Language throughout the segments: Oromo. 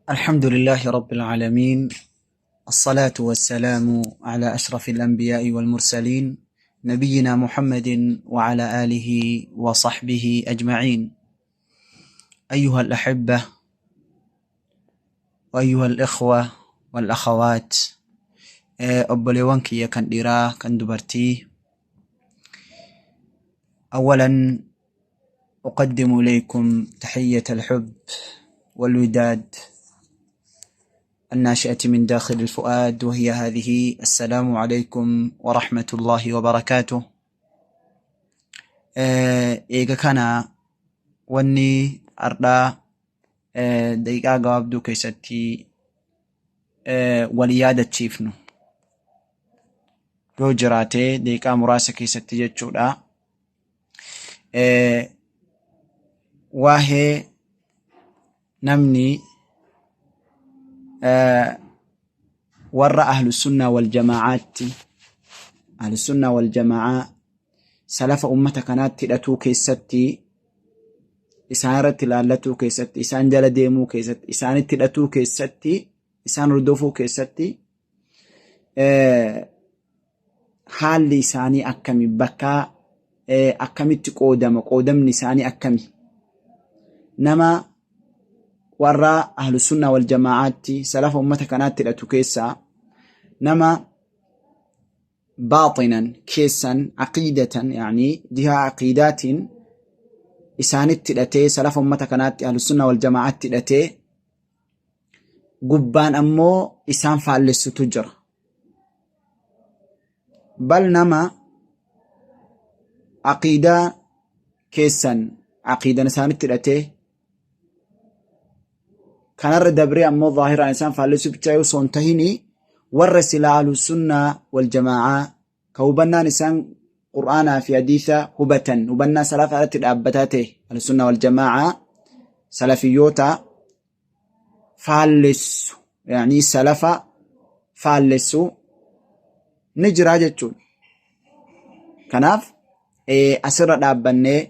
الحمد لله رب العالمين، الصلاة والسلام على أشرف الأنبياء والمرسلين، نبينا محمد وعلى آله وصحبه أجمعين. أيها الأحبة وأيها الإخوة والأخوات، obboleewwan kiyya kan dhiiraa kan dubartii، أولا أقدم إليكم تحية الحب والوداد الناشئة من داخل الفؤاد، وهي هذه: السلام عليكم ورحمة الله وبركاته. Eega kana wanni ardhaa daqiiqaa gabaabduu keessatti wal yaadachiifnu yoo jiraate, daqiiqaa muraasa keessatti jechuudha. Waa'ee namni warra ahlusunnaa wal jamaacaatti, ahlusunnaa wal jamaacaa, salafa ummata kanaatti hidhatuu keessatti, isaan irratti ilaallatuu keessatti, isaan jala deemuu keessatti, isaanitti hidhatuu keessatti, isaan hordofuu keessatti haalli isaanii akkami, bakka akkamitti qoodama, qoodamni isaanii akkami, nama warra ahlusunnaa wal jamaacaatti, salafa ummata kanaatti hidhatu keessaa nama baaxinan, keessan, aqiidatan, yani jihaa aqiidaatiin isaanitti hidhatee, salafa ummata kanaatti, ahlusunnaa wal jamaacaatti hidhatee, gubbaan ammoo isaan faallessutu jira. Bal nama aqiidaa keessan, aqiidan isaanitti hidhatee, kanarra dabree ammoo zaahiraan isaan faallessuu bichaa osoo hin tahini, warra silaa ahlusunnaa wal jamaa'aa ka hubannaan isaan qur'aanaa fi hadiisa hubatan hubannaa salafa irratti dhaabbataa ta'e, ahlusunnaa wal jamaa'aa, salafiyyoota faallessu, yaani salafa faallessu ni jira jechuudha. Kanaaf asirra dhaabbannee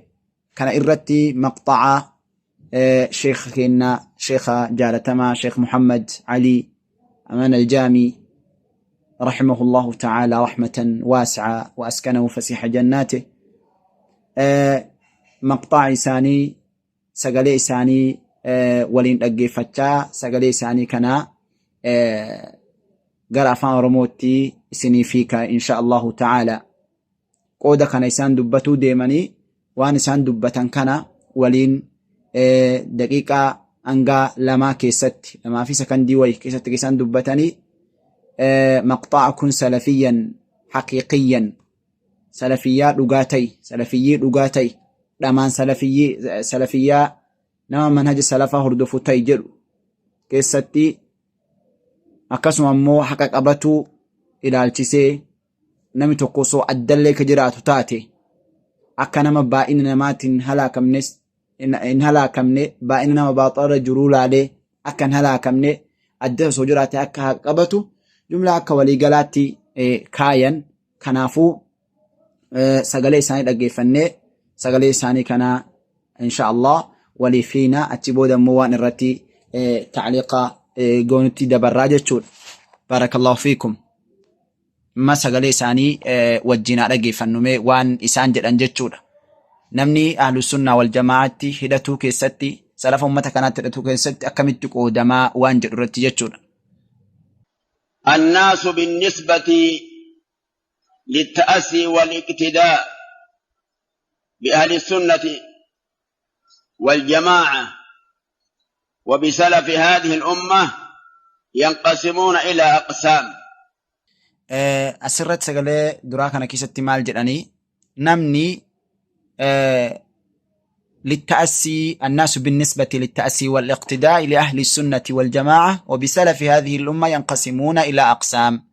kana irratti maqxa'a sheekha keenya, sheekha jaalatamaa, Sheekh Muhammad Ali Aman Aljaamii رحمه الله تعالى رحمة واسعة وأسكنه فسيح جناته، مقطع isaanii, sagalee isaanii waliin dhaggeeffachaa, sagalee isaanii kana gara afaan Oromootti isiniif hiika insha Allahu ta'ala. Qooda kana isaan dubbatuu deemanii, waan isaan dubbatan kana waliin daqiiqaa hangaa 2 keessatti, 2 fi sakandii wayi keessatti isaan dubbatanii, maqxa'a kun salafiyyan haqiiqiyyan, salafiyyaa dhugaa ta'i, salafiyyii dhugaa ta'i, dhamaan salafiyyii, salafiyyaa nama manhaja salafaa hordofu ta'i jedhu keessatti, akkasuma immoo haqa qabatuu ilaalchisee namni tokko osoo addallee ka jiraatu taate akka nama baay'ina namaatiin halaakamnes hin halaakamne, baay'ina nama baaxarra jiruu laalee akka hin halaakamne, adda osoo jiraate akka haqa qabatu, jumlaa akka waliigalaatti kaayan. Kanaafuu sagalee isaanii dhaggeeffannee, sagalee isaanii kana insha Allah waliif hiina. Achi booda immoo waan irratti tacliiqa goonutti dabarraa jechuudha. Barakallahu fiikum. Amma sagalee isaanii wajjin haa dhaggeeffannu mee waan isaan jedhan jechuudha. Namni ahlu sunnaa wal jamaa'aatti hidhatuu keessatti, salafa ummata kanaatti hidhatuu keessatti akkamitti qoodamaa waan jedhu irratti jechuudha. الناس بالنسبة للتأسي والاقتداء بأهل السنة والجماعة وبسلف هذه الأمة ينقسمون إلى أقسام. Asirratti sagalee duraa kana keessatti maal jedhanii? Namni للتأسي، الناس بالنسبة للتأسي والاقتداء لأهل السنة والجماعة وبسلف هذه الأمة ينقسمون إلى أقسام.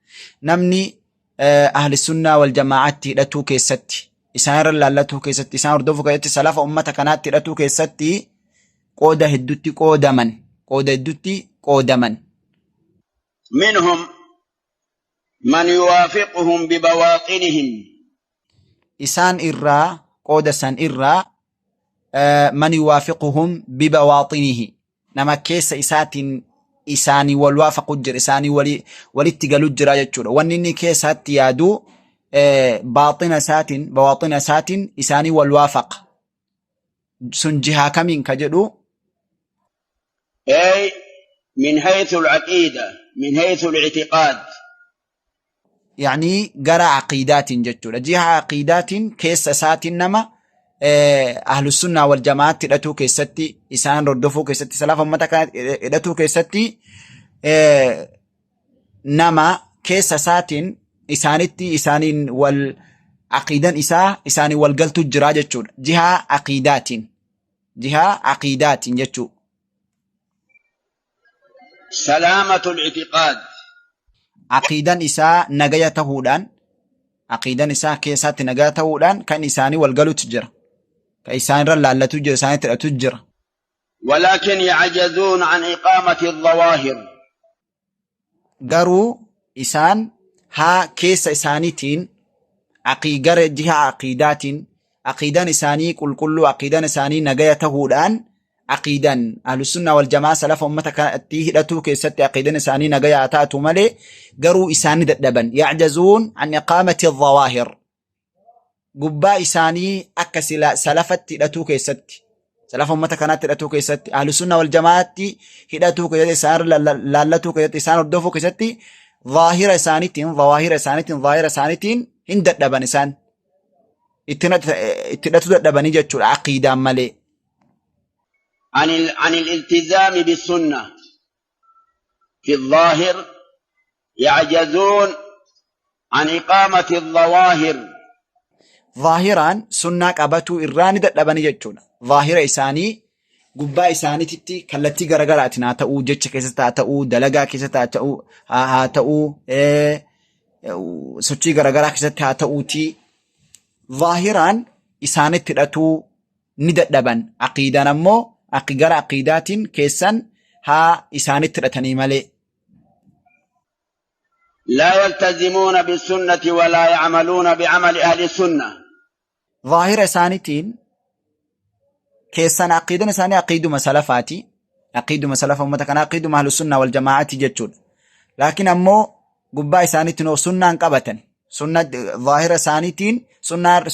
Namni أهل السنة والجماعة hidhatuu keessatti, isaan irra laallatuu keessatti, isaan hordofuu keessatti, salafa ummata kanaatti hidhatuu keessatti qooda hedduutti qoodaman, qooda hedduutti qoodaman. منهم من يوافقهم ببواطنهم. Isaan irraa, qooda san irraa, من يوافقهم ببواطنه, nama keessa isaatiin Isaanii wal waafaqu jira, isaanii walitti galu jira jechuudha. Wanni inni keessatti yaadu baaxina isaatiin, bawaaxina isaatiin isaanii wal waafaqa. Sun jihaa kamiin ka jedhu? أي من حيث العقيدة، من حيث الاعتقاد. Yani gara aqiidaatiin jechuudha. Jiha aqiidaatiin keessa isaatiin nama ahlusunnaa wal jamaatti hidhatuu keessatti, isaan hordofuu keessatti, salafa ummata kana hidhatuu keessatti nama keessa isaatiin isaanitti isaaniin wal aqiidan isaa isaaniin wal galtuu jira jechuudha. Jiha aqiidaatiin. Jiha aqiidaatiin jechuudha. سلامة الاعتقاد. Aqiidan isaa nagaya tahuudhaan, aqiidan isaa keessatti nagaya tahuudhaan kan isaanii wal galutu jira. Kan isaan irra laallatu jira, isaanitti hidhatu jira. ولكن يعجزون عن إقامة الظواهر. Garuu isaan haa keessa isaaniitiin gara jiha aqiidaatiin aqiidan isaanii qulqulluu, aqiidan isaanii nagaya tahuudhaan, aqiidan ahlusunnaa wal jamaa salafa ummata kanatti hidhatuu keessatti aqiidan isaanii nagaya haa taatu malee, garuu isaanii dadhaban. Yacjazuun an iqaamati dhawaahir, gubbaa isaanii akka sila salafatti hidhatuu keessatti, salafa ummata kanaatti hidhatuu keessatti, ahlusunnaa wal jamaatti hidhatuu keessatti, isaan laallatuu keessatti, isaan hordofuu keessatti zaahira isaaniitiin, zawaahira isaaniitiin, zaahira isaaniitiin hin dadhaban, isaan itti hidhatuu dadhabanii jechuudha aqiidaan malee. عن الالتزام بالسنة في الظاهر، يعجزون عن إقامة الظواهر. Zaahiraan sunnaa qabatuu irraa ni dadhabanii jechuudha. Zaahira isaanii gubbaa isaaniititti kallattii garagaraatiin haa ta'uu, jecha keessatti haa ta'uu, dalagaa keessatti haa ta'uu, haa ta'uu, sochii garagaraa keessatti haa ta'uutii zaahiraan isaanitti hidhatuu ni dadhaban. Aqiidaan ammoo gara aqiidaatiin keessan haa isaanitti hidhatanii malee. لا يلتزمون بالسنة ولا يعملون بعمل أهل السنة. Zaahira isaaniitiin keessan aqiidan isaanii aqiiduma salafaati. Aqiiduma salafa uummata kanaa, aqiiduma ahlu sunnaa wal jamaa'aati jechuudha. Laakiin ammoo gubbaa isaaniitiin hoo sunnaan qabatan. Sunna zaahira isaaniitiin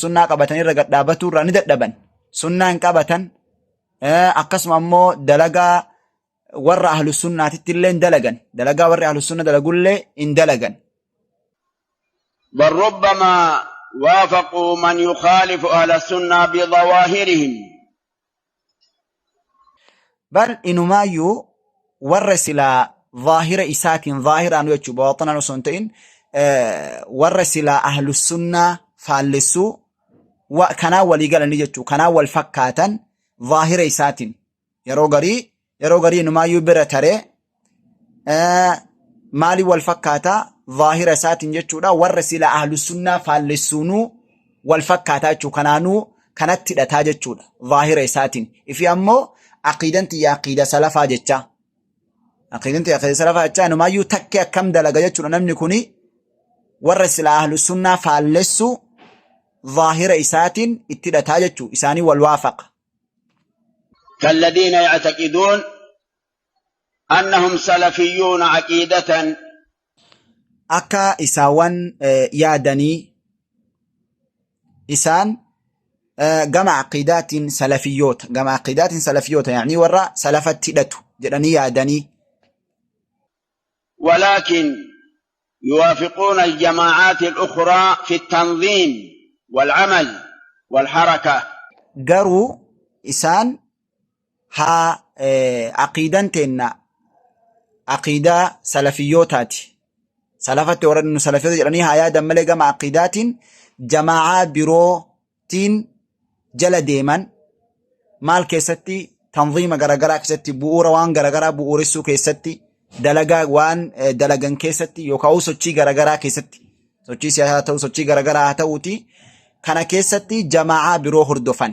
sunnaa qabatanii irra gad dhaabatuu irraa ni dadhaban. Sunnaan qabatan, akkasuma ammoo dalagaa warra ahlu sunnaatitti illee hin dalagan. Dalagaa warri ahlu sunna dalagullee hin dalagan. بل ربما وافقوا من يخالف أهل السنة بظواهرهم. Bal inumaayyuu warra silaa zaahira isaatiin, zaahiraan jechuun baaxinaan osoo hin ta'in, warra silaa ahlu sunnaa faallessuu kanaan walii galanii jechuu, kanaan wal fakkaatan zaahira isaatiin yeroo garii inumaayyuu bira taree maaliin wal fakkaataa zaahira isaatiin jechuudha, warra silaa ahlu sunnaa faallessuunuu wal fakkaataa jechuu, kanaanuu kanatti hidhataa jechuudha zaahira isaatiin. Ifi ammoo aqiidan tiyya aqiida salafaa jecha, aqiidan tiyya aqiida salafaa jecha, inumaayyuu takkee akkam dalaga jechuudha. Namni kuni warra silaa ahlu sunnaa faallessu zaahira isaatiin itti hidhataa jechuu, isaanii wal waafaqa. كالذين يعتقدون أنهم سلفيون عقيدة. Akka isaawwan yaadanii isaan gama aqiidaatiin salafiyyoota, gama aqiidaatiin salafiyyoota, yaanii warra salafatti hidhatu jedhanii yaadanii. ولكن يوافقون الجماعات الأخرى في التنظيم والعمل والحركة. Garuu isaan haa aqiidan teenna aqiidaa salafiyyootaati, salafatti warra nu salafiyyoota jedhanii haa yaadan malee, gama aqiidaatiin jamaa'aa birootiin jala deeman. Maal keessatti? Tanziima garagaraa keessatti, bu'uura waan garagaraa bu'uuressuu keessatti, dalagaa waan dalagan keessatti, yookaan sochii garagaraa keessatti, sochii siyaasaa haa ta'u, sochii garagaraa haa ta'uuti, kana keessatti jamaa'aa biroo hordofan.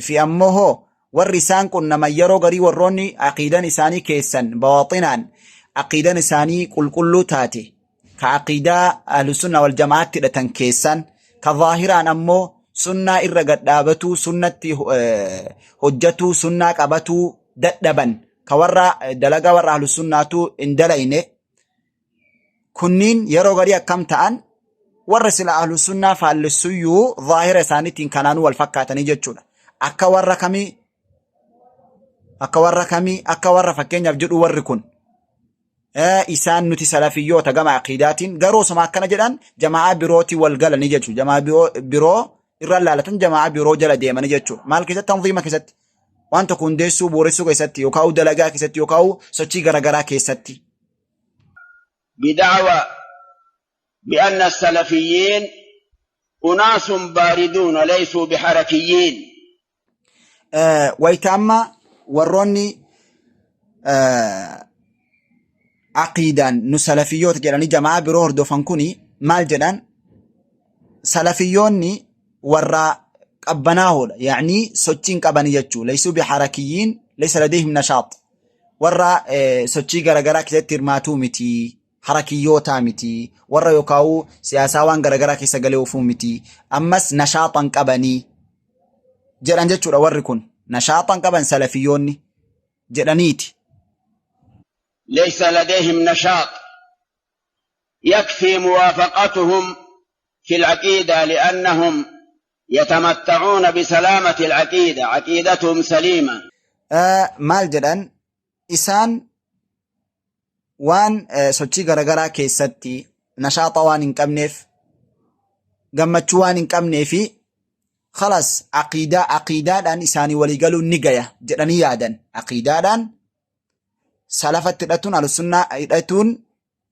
Fi ammoo hoo warri isaan qunnaman yeroo garii warroonni aqiidan isaanii keessan bawaaxinaan aqiidan isaanii qulqulluu taate, ka aqiidaa ahlusunna wal jamaa'aatti hidhatan keessan, ka zaahiraan ammoo sunnaa irra gadhaabatuu, sunnatti hojjatuu, sunnaa qabatuu dadhaban. Ka warra dalagaa warra ahlussunnaatu hin dalayne kunniin yeroo garii akkam ta'an warra sila ahlussunnaa faallessuyyuu zaahira isaaniitiin kanaanuu wal fakkaatanii jechuudha. Akka warra kamii akka warra kamii akka warra fakkeenyaaf jedhu warri kun isaan nuti salafiyyoota gama aqiidaatiin garuu osuma akkana jedhan jamaa'aa birootii wal galanii jechuudha. Jamaa'aa biroo irra laalatan jamaa'aa biroo jala deemanii jechuudha. Maal keessatti tanziima keessatti waan tokko hundeessuu bu'uuressuu keessatti yookaan dalagaa keessatti yookaan sochii garaagaraa keessatti. بدعوى بأن السلفيين أناس باردون ليسوا بحركيين. Wayita amma warroonni aqiidaan nu salafiyyoota jedhanii jamaa biroo hordofan kuni maal jedhan? Salafiyyoonni warra qabbanaahoodha, yaa'ni sochii hin qabanii jechuu, laysuu biharakiyyiin, laysa ladayhim nashaat, warra sochii garaagaraa keessatti hirmaatuu miti, harakiyyootaa miti, warra yookaan siyaasaa waan garaagaraa keessa galee ofuu miti, ammas nashaaxan qabanii jedhan jechuudha. Warri kun nashaaxan qaban salafiyyoonni jedhaniiti. ليس لديهم نشاط، يكفي موافقتهم في العقيدة لأنهم يتمتعون بسلامة العقيدة، عقيدتهم سليمة. Maal jedhan? Isaan waan sochii garaagaraa keessatti nashaaxa waan hin qabneef, gammachuu waan hin qabnee fi khalas aqiidaadhaan isaanii walii galuun ni gaya jedhanii yaadan. Aqiidaadhaan salafatti hidhatuun, ahlusunnaa hidhatuun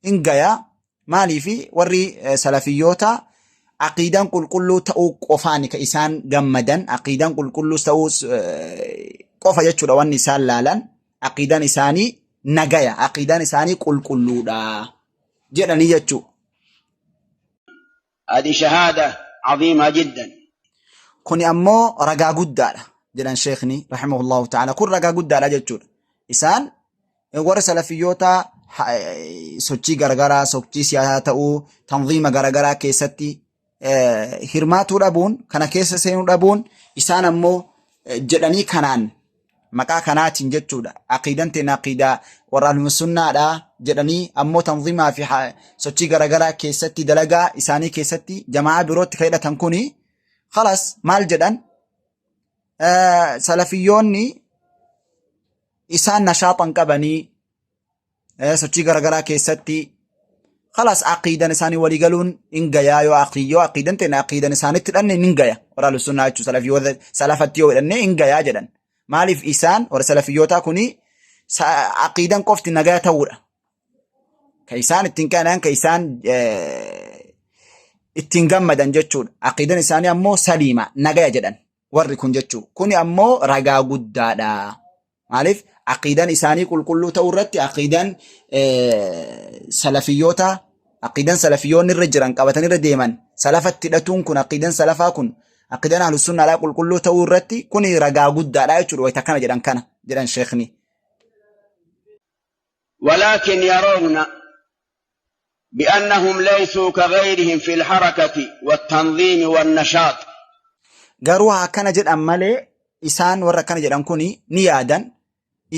hin gaya. Maaliifi warri salafiyyoota aqiidaan qulqulluu ta'uu qofaani ka isaan gammadan. Aqiidaan qulqulluu ta'uu qofa jechuudha wanni isaan laalan. Aqiidaan isaanii nagaya, aqiidaan isaanii qulqulluudha jedhanii jechuu. هذه شهادة عظيمة جدا. Kuni ammoo ragaa guddaadha jedhan sheekni rahimahullahu ta'ala. Kun ragaa guddaadha jechuudha. Isaan warra salafiyyoota sochii garagaraa, sochii siyaasaa ta'uu, tanziima garagaraa keessatti hirmaatuu dhabuun, kana keessa seenuu dhabuun, isaan ammoo jedhanii kanaan maqaa kanaatiin jechuudha. Aqiidan teenya aqiidaa warra ahlusunnaadha jedhanii ammoo tanziimaa fi sochii garagaraa keessatti dalagaa isaanii keessatti jamaa'aa birootti kan hidhatan kuni khalas maal jedhan? Salafiyyoonni isaan nashaaxan qabanii sochii garagaraa keessatti, khalas aqiidan isaanii walii galuun hin gayaa. Yoo aqiidan ta'e aqiidan isaanitti hidhanne hin gaya, warra ahlusunnaa jechuun salafiyyoota salafatti yoo hidhanne hin gayaa jedhan. Maaliif isaan warra salafiyyootaa kuni aqiidan qofti nagaya ta'uudha ka isaan ittiin kanan, ka isaan ittiin gammadan jechuudha. Aqiidan isaanii ammoo saliima, nagaya jedhan warri kun jechuu. Kuni ammoo ragaa guddaadha. Maaliif aqiidan isaanii qulqulluu ta'uu irratti aqiidan salafiyyoota, aqiidan salafiyyoonni irra jiran qabatanii irra deeman, salafatti hidhatuun kun, aqiidan salafaa kun, aqiidan ahlussunnaadhaa qulqulluu ta'uu irratti kuni ragaa guddaadha jechuudha wayita kana jedhan, kana jedhan sheekni. ولكن يرون بأنهم ليسوا كغيرهم في الحركة والتنظيم والنشاط. Garuu haa akkana jedhan malee isaan warra akkana jedhan kuni ni yaadan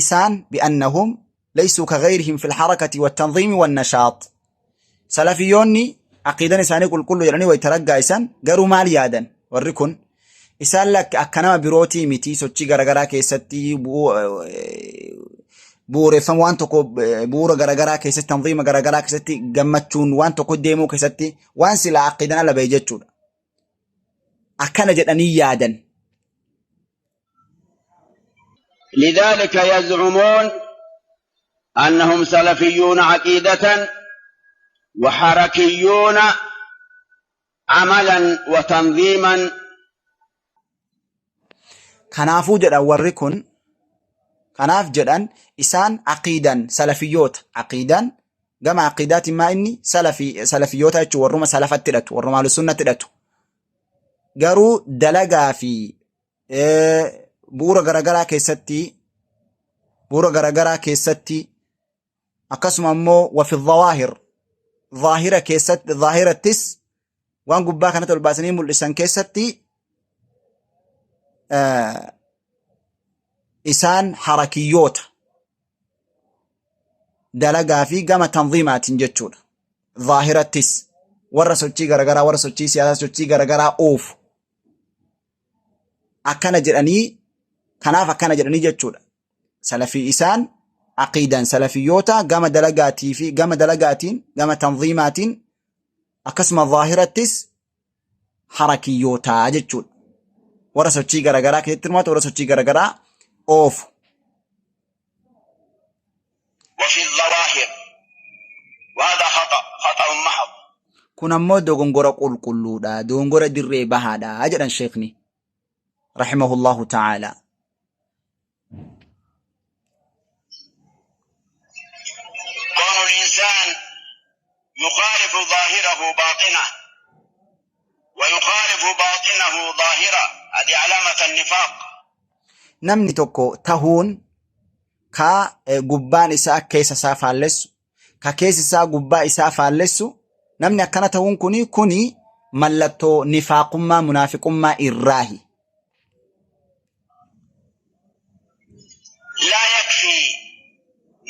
isaan bi'annahum laysuu kagayrihim fil harakati wattanziimi wannashaat. Salafiyyoonni aqiidan isaanii qulqulluu jedhanii wayita raggaa'isan, garuu maal yaadan warri kun? Isaan lakki akka nama birootii miti, sochii garaagaraa keessatti bu'uureffama waan tokko bu'uura garaagaraa keessatti, tanziima garaagaraa keessatti, gammachuun waan tokko deemuu keessatti, waan silaa aqiidan ala bahe jechuudha. Akkana jedhanii yaadan. لذلك يزعمون أنهم سلفيون عقيدة وحركيون عملا وتنظيما. Kanaafuu jedhan warri kun, kanaaf jedhan isaan aqiidan salafiyyoota, aqiidan gama aqiidaatiin maa inni salafiyyoota jechuun warruma salafatti hidhatu, warruma ahlusunnatti hidhatu, garuu dalagaa fi bu'uura garagaraa keessatti, akkasuma ammoo wafi dhawaahir, zaahira keessatti, zaahirattis waan gubbaa kanatti ol baasanii mul'isan keessatti isaan harakiyyoota. dalagaa fi gama tanziimaatiin jechuudha. Zaahirattis warra sochii garagaraa warra sochii siyaasaa sochii garagaraa oofu akkana jedhanii kanaaf akkana jedhanii jechuudha. Salafii isaan aqiidaan salafiyyoota gama dalagaatii fi gama dalagaatiin gama tanziimaatiin akkasuma zaahirattis harakiyyootaa jechuudha. Warra sochii garagaraa keessatti hirmaatu warra sochii garagaraa oofu. وفي الظواهر وهذا خطأ خطأ محض. Kun ammoo dogongora qulqulluudha, dogongora dirree bahaadha jedhan sheekni rahimahullahu ta'ala. كون الإنسان يخالف ظاهره باطنه ويخالف باطنه ظاهره هذه علامة النفاق. Namni tokko tahuun ka gubbaan isaa keessa isaa faallessu, ka keessi isaa gubbaa isaa faallessu, namni akkana tahuun kuni mallattoo nifaaqummaa munaafiqummaa irraahi. لا يكفي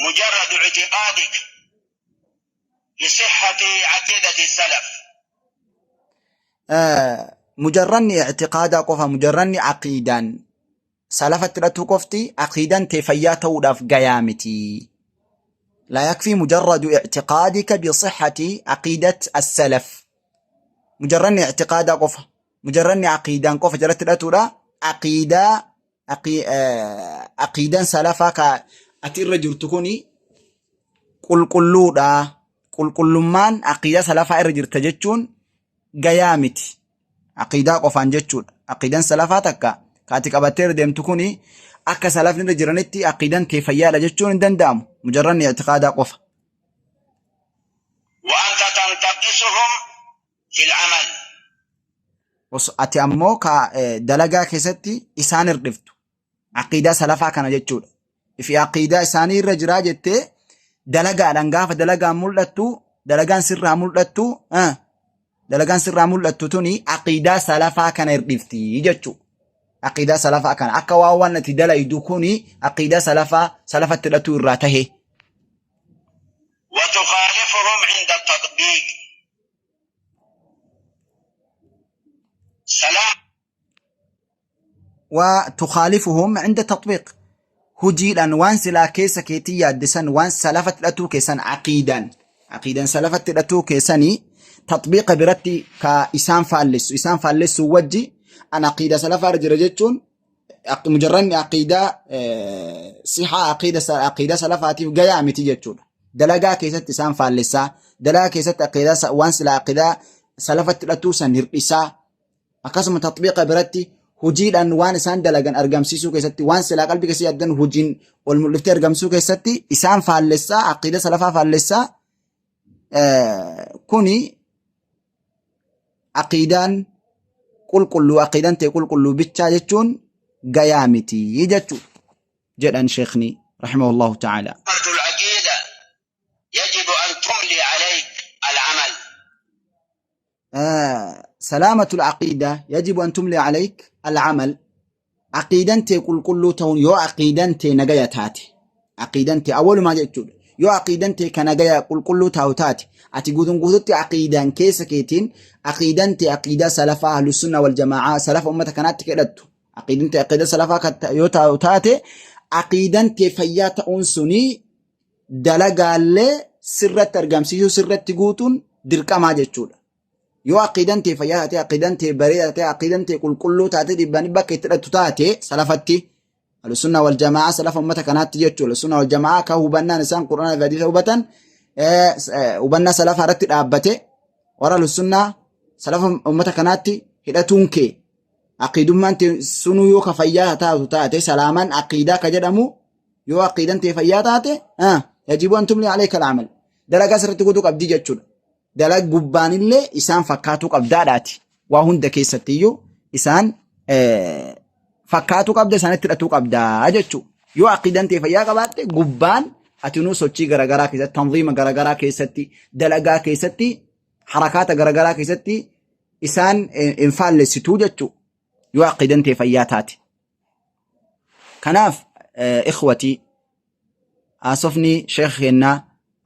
مجرد اعتقادك بصحة عقيدة السلف. Mujarranni i'tiqaadaa qofa mujarranni aqiidaan salafatti hidhatuu qofti aqiidaan tee fayyaa ta'uudhaaf gayaa miti. Laa yakfii mujarradu i'tiqaadika bisihhati aqiidat as-salaf. Mujarranni i'tiqaadaa qofa mujarranni aqiidaan qofa jalatti hidhatuudha aqiidaa aqiidaan salafaa ka ati irra jirtu kuni qulqulluudha. Qulqullummaan aqiidaa salafaa irra jirta jechuun gayaa miti. Aqiidaa qofaan jechuudha. Aqiidaan salafaa takka ka ati qabattee irra deemtu kuni akka salafni irra jiranitti aqiidaan tee fayyaadha jechuun hin danda'amu. Mujarranni i'tiqaadaa qofa. وأنت تنتقصهم في العمل. Ati ammoo ka dalagaa keessatti isaan hirdhiftu. Aqiidaa salafaa kana jechuudha. Ifi aqiidaa isaanii irra jiraa jettee dalagaadhaan gaafa dalagaan mul'attu dalagaan sirraa mul'attu dalagaan sirraa mul'attu tuni aqiidaa salafaa kana hirdhifti jechuudha. Aqiidaa salafaa kana akka waan waan ati dalaydu kuni aqiidaa salafaa salafatti hidhatu irraa tahe. وتخالفهم عند التطبيق سلام. وتخالفهم عند التطبيق hujiidhaan waan silaa keessa keetii yaaddisan waan salafatti hidhatuu keessan aqiidaan salafatti hidhatuu keessanii tatbiiqa biratti ka isaan faallessu isaan faallessuu wajji an aqiida salafaa irra jira jechuun mujarranni aqiidaa sihaa aqiida salafaatiif gayaa miti jechuudha. Dalagaa keessatti isaan faallessaa dalagaa keessatti aqiidaa waan silaa aqiidaa salafatti hidhatuu san hir'isaa akkasuma tatbiiqa biratti hojiidhaan waan isaan dalagan argamsiisuu keessatti waan silaa qalbii keessa yaaddan hojiin ol mul'iftee argamsiisuu keessatti isaan faallessaa aqiida salafaa faallessaa kuni aqiidaan qulqulluu aqiidaan ta'e qulqulluu bichaa jechuun gayaa miti jechuu jedhan sheekni rahimahullahu ta'ala. العقيدة يجب أن تملي عليك العمل. سلامة العقيدة يجب أن تملي عليك العمل. عقيدة qulqulluu ta'uun yoo aqiidaan tee nagaya taate aqiidaan tee awwalumaa jechuudha yoo aqiidaan tee ka nagaya qulqulluu taa'u taate ati guutuun guututti aqiidaan keessa keetiin aqiidaan tee aqiidaa salafaa ahlusunna wal jamaa'aa salafa ummata kanaatti kedhattu aqiidaan tee aqiidaa salafaa yoo taa'u taate aqiidaan tee fayyaa ta'uun suni dalagaallee sirratti argamsiisuu sirratti guutuun dirqamaa jechuudha. Yoo aqiidaan tee fayyaa taate aqiidaan tee bareedaa taate aqiidaan tee qulqulluu taate dhibbaan dhibba akka itti hidhattu taate salafatti ahlusunna wal jamaa'a salafa ummata kanaatti jechuudha. Ahlusunna wal jamaa'a akka hubannaan isaan qur'aana fi hadiisa hubatan hubannaa salafaa irratti dhaabbate warra ahlusunnaa salafa ummata kanaatti hidhatuun kee aqiidummaan tee sunuu yoo ka fayyaa taatu taate salaamaan aqiidaa ka jedhamu yoo aqiidaan tee fayyaa taate yajibu an tumli alayka al-amal dalagaa sirriitti guutuu qabdii jechuudha. Dalag gubbaanillee isaan fakkaatuu qabdaadhaati. Waa hunda keessattiyyuu isaan fakkaatuu qabda isaanitti hidhatuu qabdaa jechuudha. Yoo aqiidaan tee fayyaa qabaatte gubbaan atinuu sochii garaagaraa keessatti tanziima garaagaraa keessatti dalagaa keessatti harakaata garaagaraa keessatti isaan hin faallessituu jechuudha. Yoo aqiidaan tee fayyaa taate. Kanaaf ikhwatii haasofni sheekh kennaa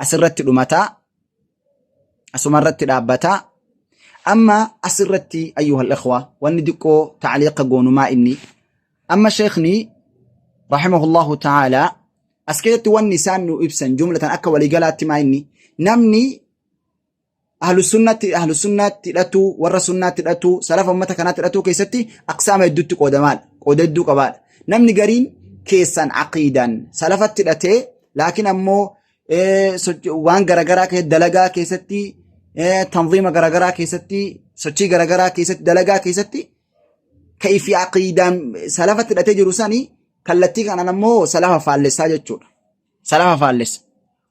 Asirratti dhumataa, asumarratti dhaabbataa. Amma asirratti ayyuhal ikhwa wanni diqqoo tacliiqa goonumaa inni amma sheekni rahimahullahu ta'aalaa as keessatti wanni isaan nu ibsan jumlatan akka waliigalaatti maa inni namni ahlu sunnaatti hidhatuu, warra sunnaatti hidhatuu, salafa ummata kanaatti hidhatuu keessatti aqsaama hedduutti qoodamaadha, qooda hedduu qabaadha. Namni gariin keessan aqiidaan salafatti hidhatee, laakiin ammoo waan garagaraa keessatti, dalagaa keessatti, tanziima garagaraa keessatti, sochii garagaraa keessatti, dalagaa keessatti kaifi aqiidaan salafatti hidhatee jiru sani kallattii kanaan ammoo salafa faallessaa jechuudha. Salafa faallessa.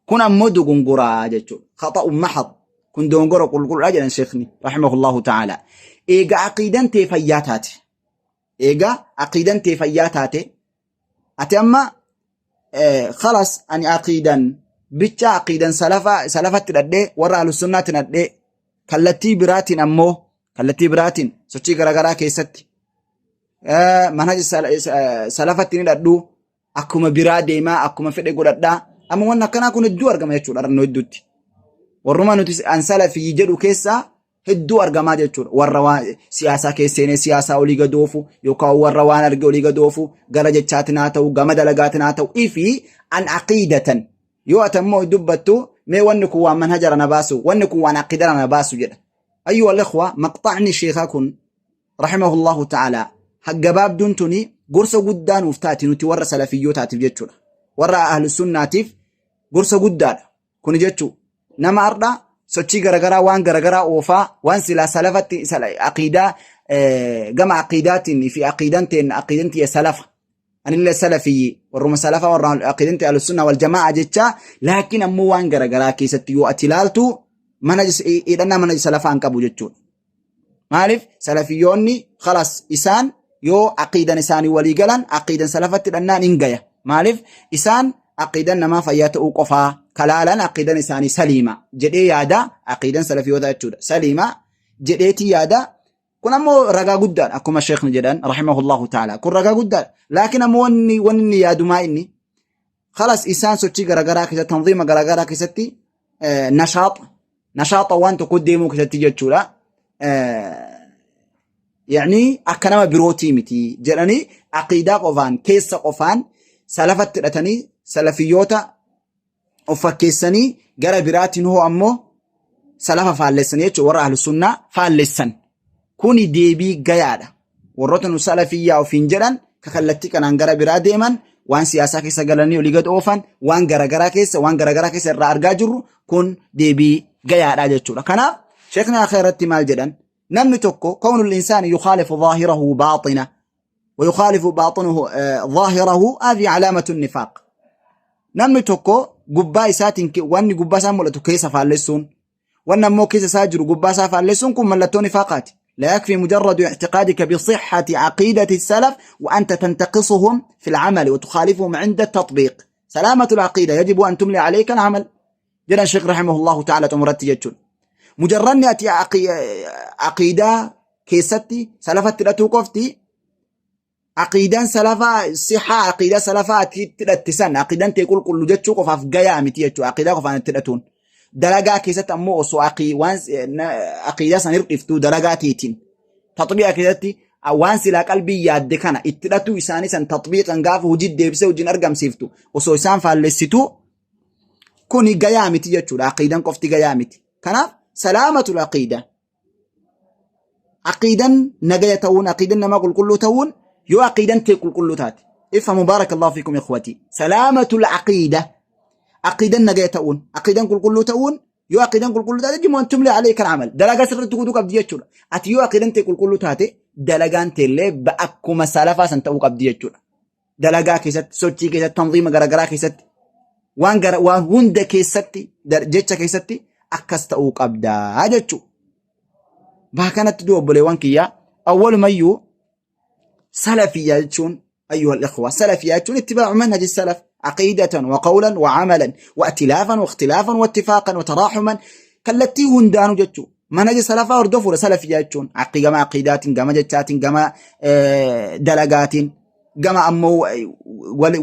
Kun ammoo dogongoraa jechuudha. Khaxa'un mahad. Kun dogongora qulqulluudha jedhan sheekni rahimahullahu ta'ala. Eega aqiidan tee fayyaa taate. Eega aqiidan tee fayyaa taate. Ati amma khalas ani aqiidan bicha aqiidan salafa salafatti hidhadhee, warra ahlussunnaatti hidhadhee, kallattii biraatiin ammoo kallattii biraatiin sochii garaagaraa keessatti manhaja salafatti ni hidhadhu, akkuma biraa deemaa, akkuma fedhe godhadhaa. Amma wanni akkanaa kun hedduu argama jechuudha arnoo hedduutti. Warruma nuti an salafii jedhu keessaa hedduu argamaa jechuudha. Warra waan siyaasaa keessa seenee siyaasaa olii gad oofu yookaan warra waan arge olii gad oofu, gara jechaatiin haa ta'u, gama dalagaatiin haa ta'u, ifi an aqiidatan. Yoo ati ammoo dubbattu, mee wanni kun waan manhajara na baasu, wanni kun waan aqiidara na baasu jedha. Ayyuha al-ikhwa, maqxacni sheekaa kun rahimahullahu ta'ala gabaabduun tuni gorsa guddaa nuuf taati nuti warra salafiyyootaatiif jechuudha. Warra ahlu sunnaatiif gorsa guddaadha. Kuni jechuu nama har'a sochii garagaraa, waan garagaraa oofaa, waan silaa salafatti aqiidaa, gama aqiidaatiin fi aqiidan teen, aqiidan tiyya salafa, anillee salafiyyi, warruma salafa, warra aqiidan tiyya ahlu sunna wal jamaa jechaa, laakiin ammoo waan garagaraa keessatti yoo ati ilaaltu mana hidhannaa mana salafaa hin qabu jechuudha. Maaliif salafiyyoonni khalas isaan yoo aqiidan isaanii walii galan aqiidan salafatti hidhannaan hin gaya. Maaliif isaan aqiidan namaa fayyaa ta'uu qofaa kalaalan, aqiidan isaanii saliima jedhee yaada, aqiidan salafiyyoota jechuudha. Saliima jedheetii yaada. Kun ammoo ragaa guddaadha akkuma sheekni jedhan rahimahullahu ta'ala. Kun ragaa guddaadha. Laakiin ammoo wanni inni yaadumaa inni khalas isaan sochii garaagaraa keessatti, tanziima garaagaraa keessatti, nashaaxa nashaaxa waan tokko deemuu keessatti jechuudha. Yaani akka nama birootii miti jedhanii aqiidaa qofaan, keessa qofaan salafatti hidhatanii salafiyyoota of fakkeessanii, gara biraatiin hoo ammoo salafa faallessanii jechuudha, warra ahlu sunnaa faallessan. Kuni deebii gayaadha. Warroota nu salafiyyaa ofiin jedhan ka kallattii kanaan gara biraa deeman, waan siyaasaa keessa galanii olii gad oofan, waan garagaraa keessa irraa argaa jirru, kun deebii gayaadha jechuudha. Kanaaf sheekni akhiratti maal jedhan? Namni tokko kawnul insaani yukhaalifu zaahirahu baaxina ويخالف باطنه ظاهره هذه علامة النفاق. Namni tokko gubbaa isaatiin wanni gubbaa isaa mul'atu keessa faallessuun, wanni ammoo keessa isaa jiru gubbaa isaa faallessuun, kun mallattoo nifaaqaati. لا يكفي مجرد اعتقادك بصحة عقيدة السلف وأنت تنتقصهم في العمل وتخالفهم عند التطبيق. سلامة العقيدة يجب أن تملي عليك العمل jedhan Sheekh rahimahullahu ta'ala xumuratti jechuudha. Mujarranni ati aqiidaa keessatti salafatti hidhatuu qofti, aqiidaan salafaa sihaa, aqiidaa salafaa ati itti hidhatte san, aqiidaan tee qulqullu jechuu qofaaf gayaa miti jechuudha. Aqiidaa qofaan itti hidhatuun. Dalagaa keessatti ammoo osoo waan aqiidaa san hirdhiftuu dalagaa teetiin taxbiiqa keessatti waan silaa qalbii yaadde kana itti hidhatuu isaanii san taxbiiqan gaafa hojii deebisee hojiin argamsiiftu osoo isaan faallessituu, kuni gayaa miti jechuudha. Aqiidan qofti gayaa miti. Kanaaf salaamatul aqiida. Aqiidan nagaya ta'uun, aqiidan namaa qulqulluu ta'uun yoo aqiidan tee qulqulluu taate. Ifhamu baarakallahu fiikum ikhwati. Salaamatul aqiida. Aqiidan nagaya ta'uun, aqiidan qulqulluu ta'uun yoo aqiidan qulqulluu taate jimu tumli alayka al-amal. Dalagaa sirriitti guutuu qabdi jechuudha. Ati yoo aqiidan tee qulqulluu taate dalagaan teellee akkuma salafaa san ta'uu qabdi jechuudha. Dalagaa keessatti, sochii keessatti, tanziima garaagaraa keessatti, waan gara waan hunda keessatti, jecha keessatti akkas ta'uu qabdaa jechuudha. Baa kanatti du'a obboleewwan kiyyaa, awwalumayyuu salafiyyaa jechuun, أيها الإخوة، سلفية اتباع منهج السلف عقيدة وقولا وعملا وائتلافا واختلافا واتفاقا وتراحما، kallattii hundaanuu jechuudha. Manhaja salafaa hordofuudha salafiyyaa jechuun, gama aqiidaatiin, gama jechaatiin, gama dalagaatiin, gama ammoo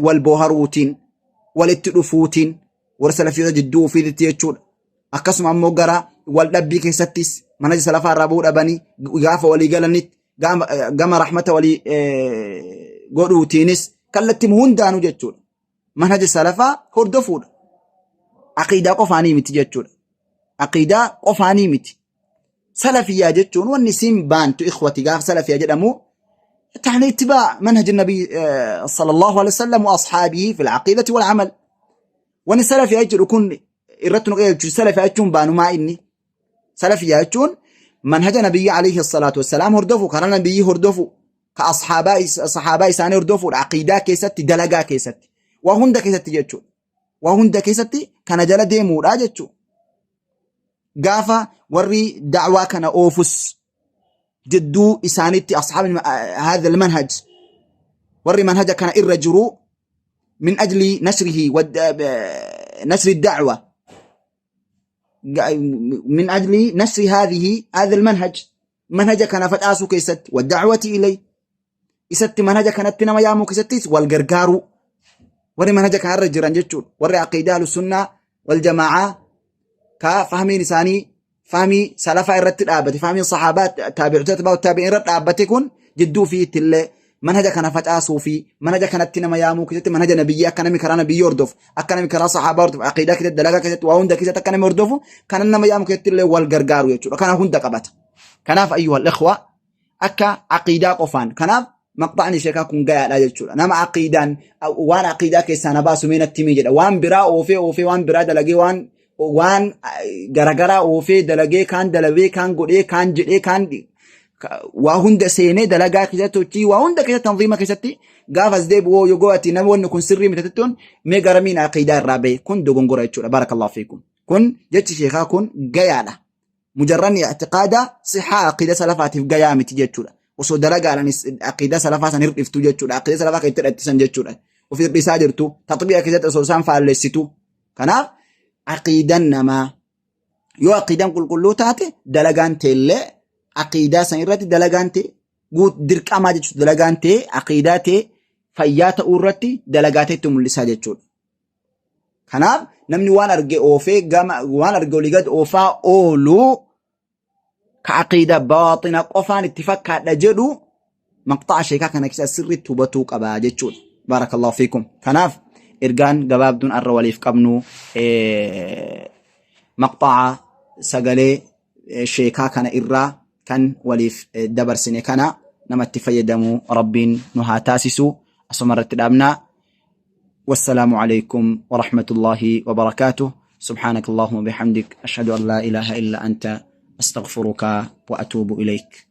wal booharuutiin, walitti dhufuutiin. Warra salafiyoota jidduu ofiitti jechuudha. Akkasuma ammoo gara wal dhabbii keessattis manhaja salafaa irraa bu'uu dhabanii gaafa walii galanitti gama rahmata walii godhuutiinis kallattii hundaanuu jechuudha. Manhaja salafaa hordofuudha. Aqiidaa qofaanii miti jechuudha. Aqiidaa qofaanii miti. Salafiyyaa jechuun wanni isiin baantu ikhwati gaafa salafiyyaa jedhamu تعني اتباع منهج النبي صلى الله عليه وسلم وأصحابه في العقيدة والعمل. Wanni salafiyyaa jechuun kun irratti nu qajeelchu salafiyyaa jechuun baanumaa inni salafiyyaa jechuun manhaja nabiyyi alayhi salaatu wassalaam hordofu, karaa nabiyyi hordofu, ka asxaabaa saxaabaa isaanii hordofuudha, aqiidaa keessatti, dalagaa keessatti, waa hunda keessatti jechuudha. Waa hunda keessatti kana jala deemuudha jechuudha. Gaafa warri da'waa kana oofus jidduu isaanitti asxaabni hadha almanhaj, warri manhaja kana irra jiru, min ajli nashrihi wa nashri da'wa, min ajli nashri hadha almanhaj, manhaja kana facaasuu keessatti, wa da'wati ilay, isatti manhaja kanatti nama yaamuu keessattis wal gargaaruu, warri manhaja kanarra jiran jechuudha. Warri aqiidaa ahlusunnaa wal jamaa'aa ka fahmiin isaanii fahmii salafaa irratti dhaabbate, fahmiin sahaabaa, taabi'oota, atbaa'u taabi'iin irra dhaabbate kun jidduu fi ittillee manhaja kana facaasuu fi manhaja kanatti nama yaamuu keessatti, manhaja nabiyyii akka namni karaa nabiyyii hordofu, akka namni karaa sahaabaa hordofu, aqiidaa keessatti, dalagaa keessatti, waa hunda keessatti akka namni hordofu kana nama yaamu keessatti illee wal gargaaru jechuudha. Kana hunda qabata. Kanaaf ayyuhal ikhwa, akka aqiidaa qofaan, kanaaf maqxaani sheekaa kun gayaadha jechuudha. Nama aqiidaan waan aqiidaa keessaa na baasu mee natti himi jedha. Waan biraa oofee oofee, waan biraa dalagee, waan garagaraa oofee dalagee, kaan dalabee, kaan godhee, kaan jedhee, kaan waa hunda seenee, dalagaa keessatti, hojii waa hunda keessatti, tanziima keessatti gaafas deebi'oo yoo go'ati namoonni kun sirrii miti jettuun mee garamiin aqiidaa irraa bahe kun dogongora jechuudha. Barakallahu fiikum. Kun jechi sheekaa kun gayaadha. Mujarranni i'tiqaada sihaa aqiida salafaatiif gayaa miti jechuudha. Osoo dalagaadhaan aqiida salafaa san hirdhiftu jechuudha. Aqiida salafaa kan itti hidhattisan jechuudha. Of hirdhisaa jirtu taxbiiqa keessatti osoo isaan faallessitu. Kanaaf aqiidan namaa yoo aqiidaan qulqulluu taate dalagaan teellee aqiidaa san irratti dalagaan tee dirqamaa jechuudha. Dalagaan tee aqiidaa tee fayyaa ta'uu irratti dalagaa teetti mul'isaa jechuudha. Kanaaf namni waan arge oofee gama waan arge olii gad oofaa oolu ka aqiida baaxina qofaan itti fakkaadha jedhu maqxa'a sheekaa kana keessa sirriitti hubatuu qaba jechuudha. Baarakallahu fiikum. Kanaaf ergaan gabaabduun arra waliif qabnu maqxa'a sagalee sheekaa kana irraa kan waliif dabarsine kana namatti fayyadamu Rabbiin nu haa taasisu. Asuma irratti dhaabnaa. والسلام عليكم ورحمة الله وبركاته. سبحانك اللهم وبحمدك، أشهد أن لا إله إلا أنت، أستغفرك وأتوب إليك.